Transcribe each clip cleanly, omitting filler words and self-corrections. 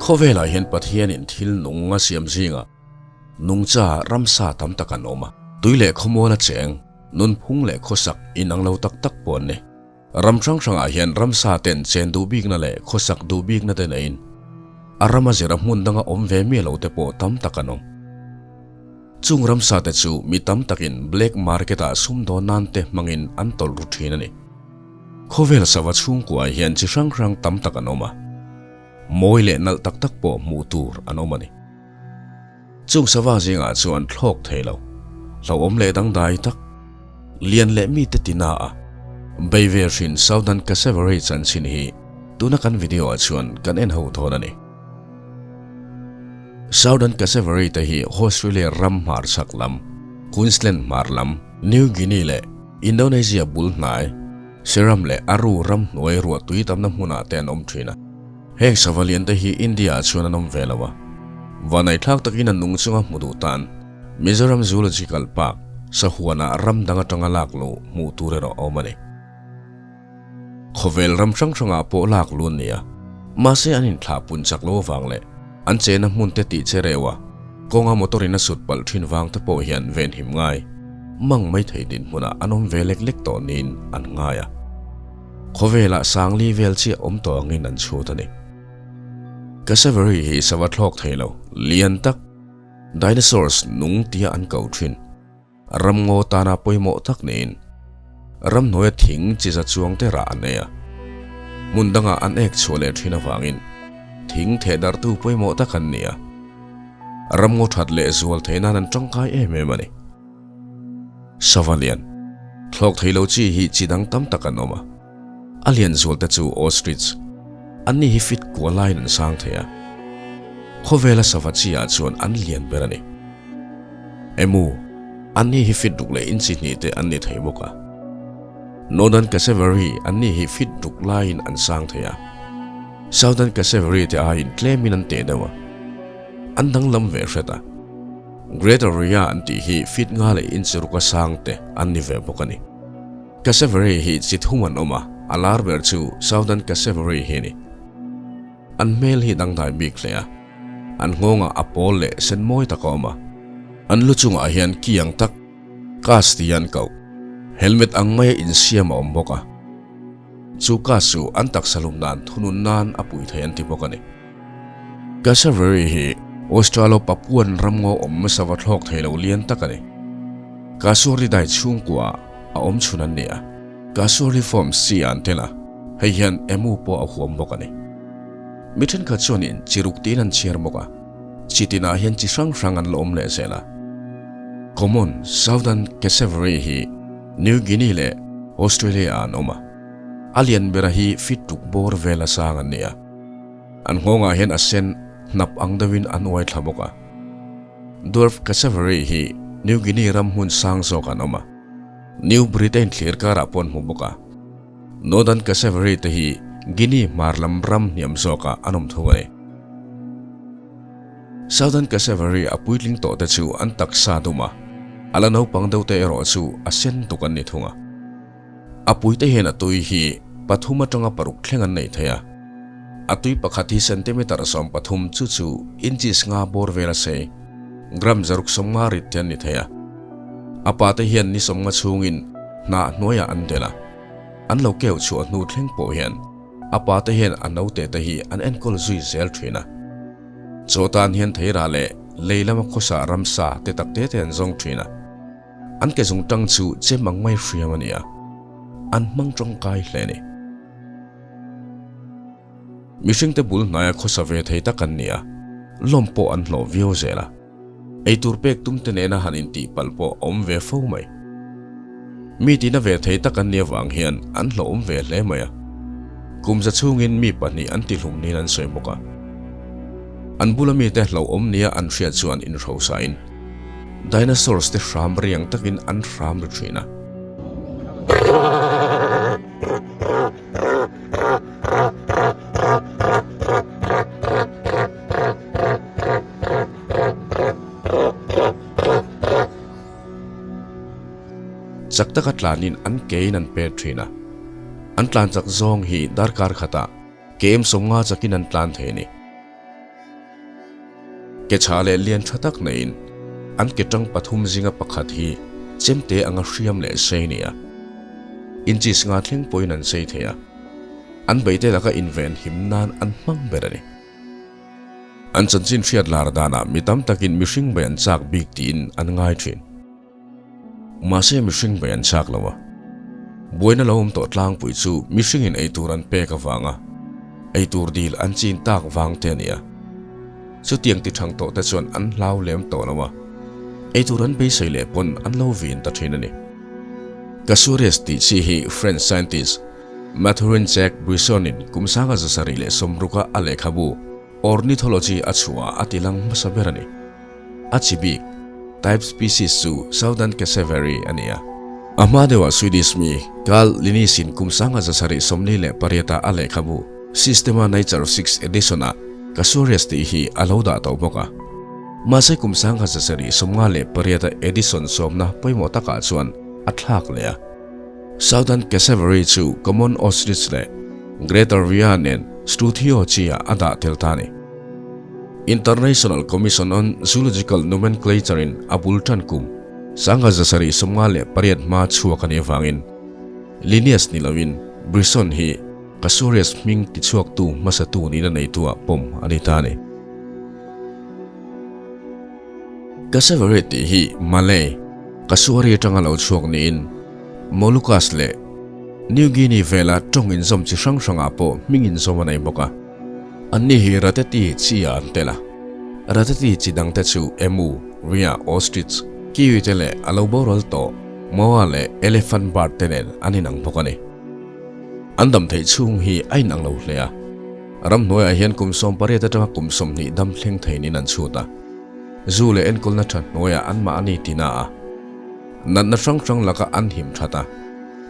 Khawvelah hian Pathianin thil nung a siam zingah nungcha ramsa tam tak an awm a, tui leh khawmual a cheng, nunphung leh khawsak inang lo tak tak pawh an ni. Ram hrang hrangah hian ramsa ten chen duh bikna leh khawsak duh bikna te neiin a ram a zira hmun danga awm ve miah lo te pawh tam tak an awm. Chung ramsa te chu mi tam takin black market ah sumdawn nan te hmangin an tawlh ru thin a ni. Khawvel sava chhungkuaah hian chi hrang hrang tam tak an awm a, mawi leh nalh tak tak pawh hmuh tur an awm a ni. Chung sava zingah chuan thlawk thei lo, hlauhawm leh dangdai tak, lian leh mite tina a bei ve hrin Southern Cassavary chanchin hi tuna kan video ah chuan kan en ho dawn a ni. Southern Cassavary te hi Australia ram hmar chhak lam, Queensland hmar lam, New Guinea leh Indonesia bul hnai, Seram leh Aru ram hnuai ruah tui tamna hmunah te an awm thin a. Heng sava lian te hi India ah chuan an awm ve lo a. Vanaithlak takin an nung chunga hmu duh tan Mizoram Zoological Park, Sahuanah ram dang atanga lak luh hmuh tur erawh a awm a ni. Khawvel ram hrang hrangah pawh lak lu an ni a, mahse an inthlah pun chak lo avang leh an chena hmun te tih che reuh a, kawnga motor in a sut palh thin vang te pawh hian venhim ngai mang mai thei dinhmunah an awm ve lek lek tawh niin an ngai a. Khawvelah sangli vel chiah awm tawh angin an chhut a ni. Cassavary hi sava thlawk thei lo, lian tak, dinosaurs nung tia an ko thin. Ramngaw tana pawimawh tak niin ramhnuaia thing chi za chuang te rah an ei a, hmun dangah an ek chhuah leh thin avangin thing theh darhtu pawimawh tak an ni a, ramngaw that leh zual theih nan an tangkai em em a ni. Sava lian, thlawk thei lo chi hi chi dang tam tak an awm a, a lian zual te chu ostrich, an ni hi fit kua laiin an sang thei a, khawvela sava chi ah chuan an lian ber a ni. Emu, an ni hi fit ruk leh inchi hnih te an ni thei bawk a. Northern Cassavary an ni hi fit ruk laiin an sang thei a, Southern Cassavary te aiin tlemin an teh deuh a, an danglam ve hret a. Greater Rhea an tih hi fit nga leh inchi ruka sang te an ni ve bawk a ni. Cassavary hi chi thum an awm a, a lar ber chu Southern Cassavary hi a ni. An hmel hi dangdai bik hle a, an nghawngah a pawl leh sen mawi tak a awm a. An lu chungah hian ki ang tak, kas tia an koh, helmet ang maia insiam a awm bawk a. Chu kas chu an taksa lum dan thunun nan a pui thei an ti bawk a ni. Cassavary hi Australo-Papuan ramngaw awm hmasa va thlawk thei lo lian tak a ni. Casuaridae chhungkua a awm chhun an ni a, Casuariforms chi ah an tel a, hei hian emu pawh a huam bawk a ni. Mi thenkhat chuanin chi ruk tiin an chhiar bawk a, chi tinah hian chi hrang hrang an la awm leh zel a. Common Southern Cassavary hi New Guinea leh Australia ah an awm a, a lian bera hi fit ruk bawr vela sang an ni a. An nghawngah hian a sen hnap ang deuhin an uai thla bawk a. Dwarf Cassavary hi New Guinea ram hmun sang zawk an awm a, New Britain thlir karah pawh an hmu bawk a. Northern Cassavary te hi Guinea hmar lam ram hniam zawkah an awm thung a ni. Southern Cassavary a puitling tawh te chu an taksa dum a, a la naupang deuh te erawh chu a sen tuk an ni thung a. A puite hian a tui hi pathum atanga paruk thleng an nei thei a. A tui pakhat hi centimeter 13 chu chu inches nga bawr vel a sei, gram 150 rit te an ni thei a. A pate hian ni 50 chhungin hnah hnuaiah an del a, an lo keu chhuah hnu thleng pawh hian a pate hian a naute te hi an enkawl zui zel thin a. Chaw tan hian theirah leh lei lama khawsa ramsa te tak te te an zawng thin a. An ke zung tang chu chem ang mai hriam a ni a, an hmang tawngkai hle a ni. Mihringte bul hnaia khawsa ve thei tak an ni a, lawm pawh an hlawh viau zel a. Eitur pek tum te nena han intih palh pawh a awm ve fo mai. Mi tina ve thei tak an nih avang hian an hlawhawm ve hle mai a. Kum za chhungin mi pahnih an tihlum niin an sawi bawk a. An bula mite hlauhawm nia an hriat chuan inhrosain Dinosaurs te hram riang takin an hram ri thin a. Chak taka tlanin an kein an pet thin a. An tlan chak zawng hi darkar khatah kem 50 chakin an tlan thei a ni. Ke chha leh lian tha tak neiin an ke tang pathum zinga pakhat hi chemte anga hriam leh sei a ni a. Inches nga thleng pawhin an sei thei a, an beite laka inven him nan an hmang ber a ni. An chanchin hriat lar danah mi tam takin mihring bei an chak bik tiin an ngai thin. Mahse mihring bei an chak lo a, buaina lo awm tawh tlangpui chu mihringin eitur an pek avanga eitur dil an chin tak vang te a ni a. Chutiang ti thang tawh te chuan an hlau lem tawh lo a, eitur an beisei leh pawn an lo vin ta thin a ni. Casuarius tih chi hi French scientist Mathurin Jacques Brisson-in kum sanga 760-a a lehkhabu Ornithology a chhuah a ti lang hmasa ber a ni. A chi bik, type species, chu Southern Cassowary a ni a. A hma deuhah Swedish mi Carl Linnaeus-in kum sanga 748-a a lehkhabu Systema Nature Sixth Edition-ah Casuarius tih hi a lo dah tawh bawk a. Mahse kum 1758-a edition sawmna pawimawh takah chuan a thlak leh a. Southern Cassowary chu Common Ostrich leh Greater Rhea nen Struthio chi-ah a dah tel ta a ni. International Commission on Zoological Nomenclature-in a bul tan kum 1758 hma chhuak a nih avangin Linnaeus ni loin Brisson hi Casuarius hming tichhuaktu hmasatu nihna neituah pawm a ni ta a ni. Cassowary tih hi Malay, Kasuari atanga lo chhuak niin Moluccas leh New Guinea vela tawng inzawm chi hrang hrangah pawh hming inzawm a nei bawk a. Anni hi Rateti chi-ah an tel a. Rateti chi dangte chu Emu, Rhea, Ostrich, Kiwi te leh a lo boral tawh Moa leh Elephant bird te nen an inang bawk a ni. An dam theih chhung hi a inang lo hle a. Ramhnuaiah hian kum 18 atanga kum 20 dam thleng thei niin an chhut a. Zu leh enkawlna tha hnuaiah anmahni tina a. Natna hrang hrang laka an him that a.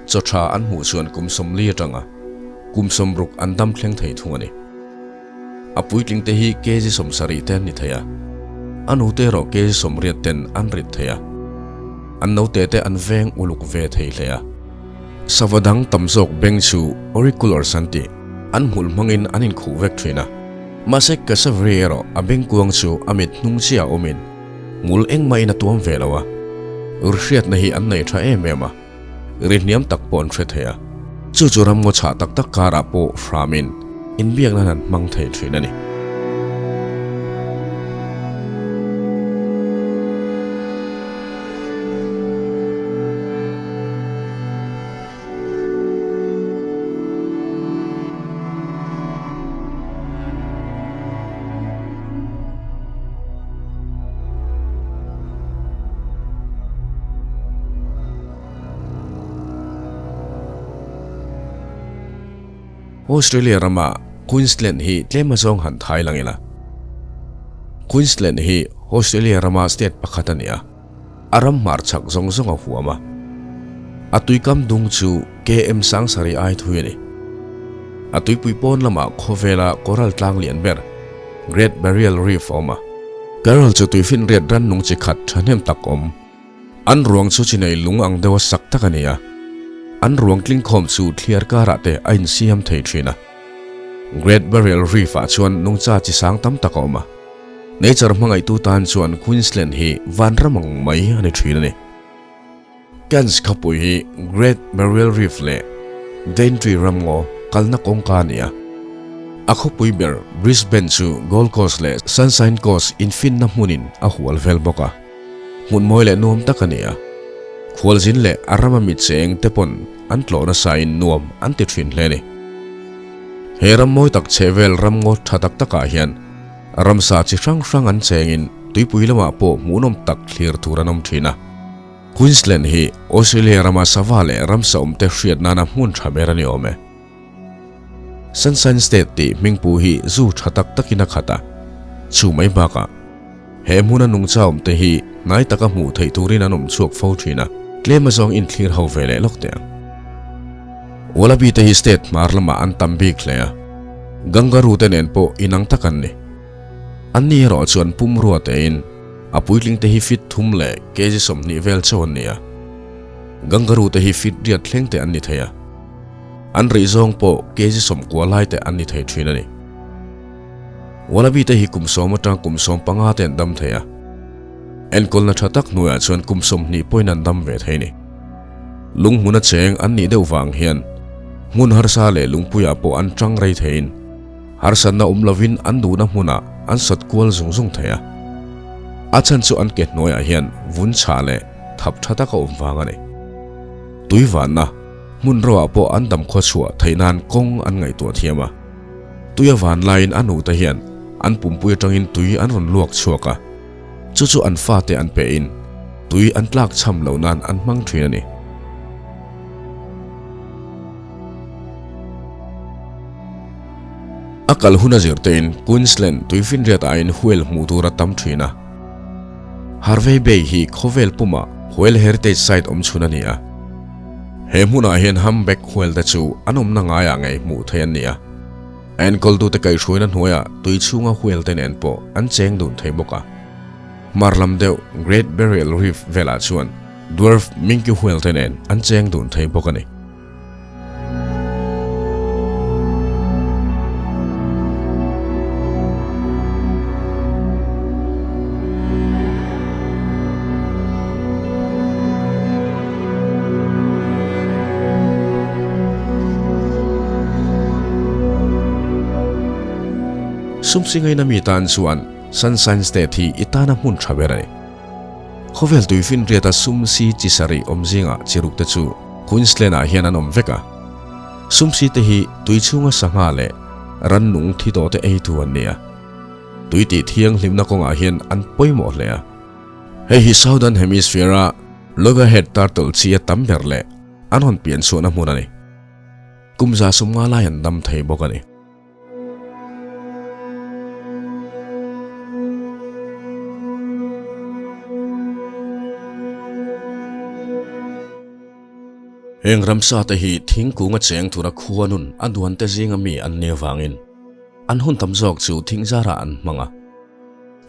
Chaw tha an hmuh chuan kum 40 atanga kum 60 an dam thleng thei thung a ni. A puitling te hi kg 70 te an ni thei a. A nute erawh kg 80 ten an rit thei a. An naute te an veng uluk ve thei hle a. Sava dang tam zawk beng chu auriculars an ti. An hmul hmangin an inkhuh vek thin a. Mahse Cassowary erawh a bengkuang chu a mit hnung chiah awmin hmul engmahin a tuam ve lo a. Rihriatna hi an nei tha em em a, ri hniam tak pawh an hre thei a. Chu chu ramngaw chhah tak tak karah pawh hramin inbiakna an hmang thei thin a ni. Australia rama Queensland hi tlem azawng han thai lang ila. Queensland hi Australia rama state pakhat a ni a. A ram hmarchhak zawng zawng a huam a. A tuikam dung chu KM sangsarih ai thui a ni. A tuipui pawn lamah khawvela coral tlang lian ber, Great Barrier Reef a awm a. Coral chu tuifinriat rannung chi khat thahnem tak awm. An ruang chu chinei lung ang deuha sak tak a ni a. An ruang tlingkhawm chu thliar karah te a insiam thei thin a. Great Barrier Reef ah chuan nungcha chi sang tam tak a awm a. Nature hmangaihtu tan chuan Queensland hi vanram ang mai a ni thin a ni. Cairns khawpui hi Great Barrier Reef leh Daintree ramngaw kalna kawngka a ni a. A khawpui ber Brisbane chu Gold Coast leh Sunshine Coast infinna hmunin a hual vel bawk a. Hmun mawi leh nuam tak a ni a. Khualzin leh a rama mi cheng te pawn an tlawh nasain nuam an ti thin hle a ni. He ram mawi tak chhehvel ramngaw tha tak takah hian Ramsa chi hrang hrang an chengin tuipui lamah pawh hmuhnawm tak thlir tur an awm thin a. Queensland hi Australia rama sava leh ramsa awmte hriat nana hmun tha ber a ni awm e. Sunshine State tih hmingpu hi zu tha tak takin a khat a, chu mai bakah he hmuna nungcha awmte hi hnai taka hmuh theih turin an awm chhuak fo thin a. Tlem azawng inthlir ho ve leh lawk teh ang. Wallaby te hi state hmar lamah an tam bik hle a, Kangaroo te nen pawh inang tak an ni. Anni erawh chuan pumrua tein a puitling te hi feet thum leh kg 20 vel chauh an ni a. Kangaroo te hi feet riat thleng te an ni thei a. An rih zawng pawh kg 90 lai te an ni thei thin a ni. Wallaby te hi kum sawm atang kum 15 te an dam thei a. Enkawlna tha tak hnuaiah chuan kum 20 pawhin an dam ve thei a ni. Lunghmuna cheng an nih deuh vang hian hmun harsa leh lungpuiah pawh an tang rei theiin harsatna awm lovin an duhna hmunah an sat kual zung zung thei a. A chhan chu an ke hnuaiah hian vun chhah leh thap tha taka awm vang a ni. Tui vanna hmun roah pawh an dam khaw chhuah theih nan kawng an ngaihtuah thiam a. Tui a van laiin a nute hian an pumpui atangin tui an rawn luak chhuak a, chu chu an fate an pehin tui an tlak chham loh nan an hmang thin a ni. A kal hun a zirtein Queensland tuifinriat aiin whale hmuh tur a tam thin a. Harvey Bay hi khawvel puma Whale Heritage Site awm chhun a ni a. He hmunah hian humpback whale te chu an awmna ngaiah ngei hmuh theih an ni a. A enkawltute kaihhruaina hnuaiah tui chhunga whale te nen pawh an cheng dun thei bawk a. Hmar lam deuh Great Barrier Reef velah chuan dwarf minke whale te nen an cheng dun thei bawk a ni. Sumsingaina mi tan chuan Sunshine State hi i tana hmun tha ber a ni. Khawvel tuifinriata sum si chi sarih awm zingah chi ruk te chu Queensland ah hian an awm vek a. Sum si te hi tui chhunga sangha leh rannung thi tawh te eitu an ni a. Tui tih thianghlimna kawngah hian an pawimawh hle a. Hei hi Southern Hemisphere a Loggerhead turtle chi a tam ber leh an rawn pian chhuahna hmun a ni. Kum za 50 lai an dam thei bawk a ni. Heng ramsa te hi thingkung a cheng tura khuanun a duan te zinga mi an ni avangin an hun tam zawk chu thing zarah an hmang a.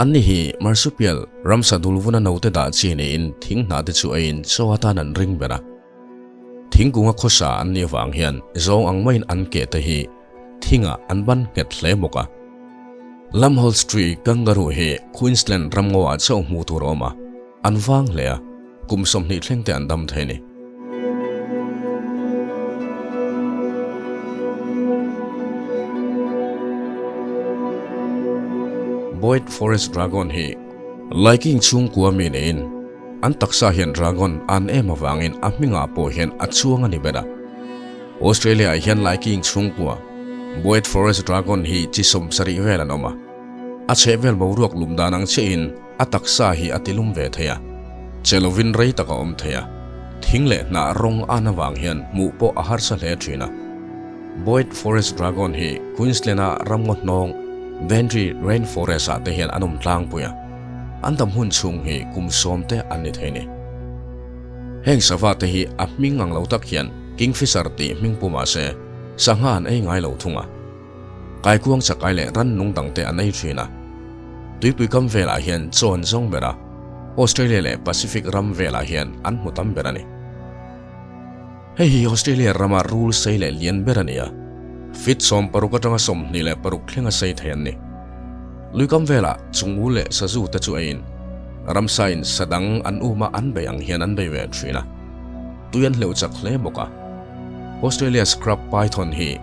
Anni hi marsupial ramsa dulvuna note dah chi niin thing hnah te chu eiin chaw atan an ring ber a. Thingkunga khawsa an nih avang hian zawng ang maiin an keh te hi thingah an ban nghet hle bawk a. Lumholtz Tree Kangaroo hi Queensland ramngaw ah chauh hmuh tur a awm a, an vang hle a, kum 20 thleng te an dam thei a ni. Boyd Forest Dragon hi Laiking chhungkua mi niin an taksa hian dragon an em avangin a hmingah pawh hian a chuang a ni ber a. Australia ah hian Laiking chhungkua Boyd Forest Dragon hi chi 70 vel an awm a. A chhehvel boruak lum dan ang chiahin a taksa hi a tilum ve thei a, che lovin rei tak a awm thei a. Thing leh hnah rawng an avang hian hmuh pawh a harsa hle thin a. Boyd Forest Dragon hi Queensland-a ramngaw hnawng Daintree Rainforest ah te hian an awm tlangpui a. An dam hun chhung hi kum 10 te an ni thei a ni. Heng sava te hi a hming ang lo tak hian Kingfisher tih hming pu mah se, sangha an ei ngai lo thung a. Kaikuang chakai leh rannung dang te an ei thin a. Tuipui kam velah hian chaw an zawng ber a, Australia leh Pacific ram velah hian an hmu tam ber a ni. Hei hi Australia rama rul sei leh lian ber a ni a, feet 16 atanga 26 thlenga sei thei an ni. Luikam velah chungu leh sazu te chu eiin ramsain sa dang an uma an bei ang hian an bei ve thin a, tui an hleuh chak hle bawk a. Australia Scrub Python hi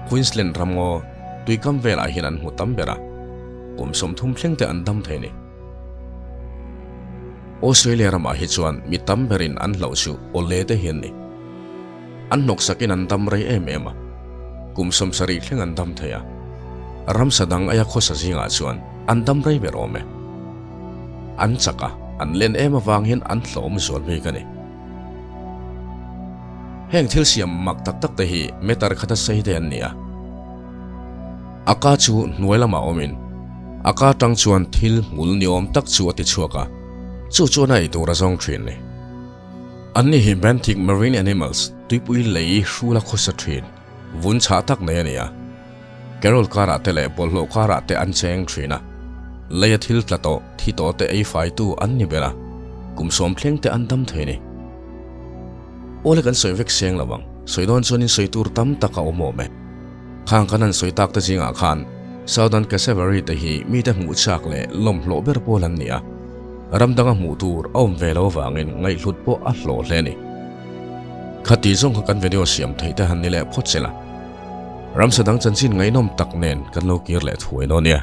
Queensland ramngaw tuikam velah hian an hmu tam ber a, kum 30 thleng te an dam thei a ni. Australia ramah hi chuan mi tam berin an hlauh chu awle te hi an ni. An hnawksakin an dam rei em em a, kum 70 thleng an dam thei a. Ramsa dang aia khawsa zingah chuan an dam rei ber awm e. An chak a, an len em avang hian an hlawm zual bik a ni. Heng thil siam mak tak tak te hi meter khata sei te an ni a. A ka chu hnuai lamah awmin a ka tang chuan thil hmul ni awm tak chu a ti chhuak a, chu chuan a ei tur a zawng thin ni. Anni hi benthic marine animals tuipui lei hrula khawsa thin, vun chhah tak nei a ni a. Carol karah te leh bawlhhlawh karah te an cheng thin a. Leia thil tla tawh, thi tawh te ei faitu an ni ber a, kum 10 thleng te an dam thei a ni. Awle kan sawi vek seng lo ang, sawi dawn chuanin sawi tur tam tak a awm awm e. Khang kan han sawi tak te zingah khan. Southern Cassowary te hi mite hmuh chak leh lawmhlawh ber pawl an ni a, ram danga hmuh tur a awm ve lo avangin ngaihhlut pawh a hlawh hle a ni. Khati zawng kha kan video siam theih te han ni leh phawt se la, ramsa dang chanchin ngaihnawm tak nen kan lo kir leh thuai dawn nia.